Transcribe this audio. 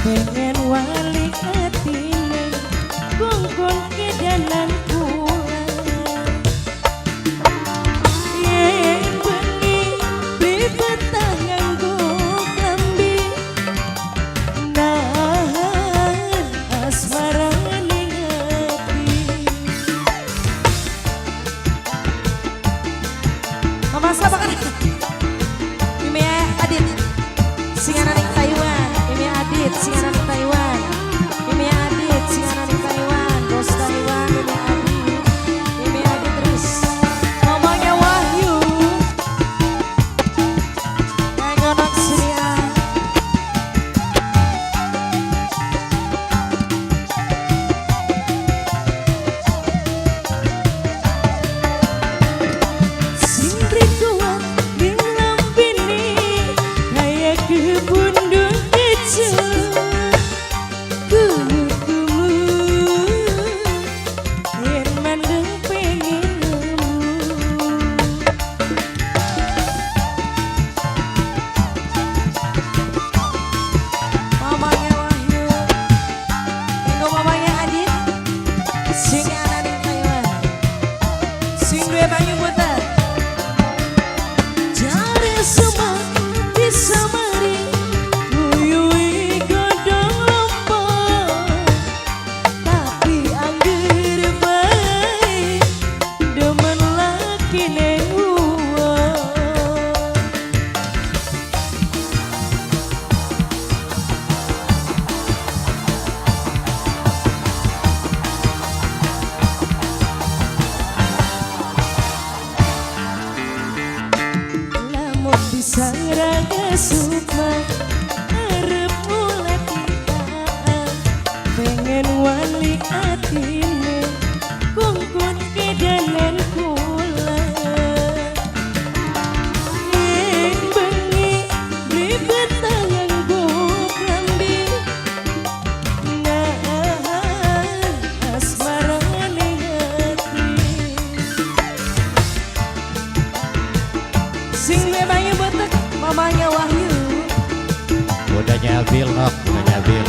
Pengen wali atine kongkon kedanan kula. Yen bengi beli betah nganggo klambi, nahan asmara ning ati. Mama siapa kan? Mimi Adit sing ana ning Taiwan. Mimi Adit sing ana ning Taiwan. Mimi Adit sing ana ning Taiwan. Bos Taiwan, Mimi Adit. Mimi Adit terus. Mamanya Wahyu. Kanggo nang Surya. Sing kuat ning lambene kaya kebundung kecil. Kumu-kumu yen mandeng pengen nemu. Mamanya Wahyu. Kanggo mamanya Adit sing ana ning Taiwan. Sing duwe banyu butet. Jare semua bisa mari nguyuhi godhong lombok, tapi angger bae demen lakine uwong. Lamun bisa raga sukma arep mulai tikaan, pengen wali atine kongkon kedanan kula. Yen bengi beli betah nganggo klambi, nahan asmara ning ati. Sing duwe banyu botek mamanya Wahyu. Bundanya Bill, nok, bundanya Bill.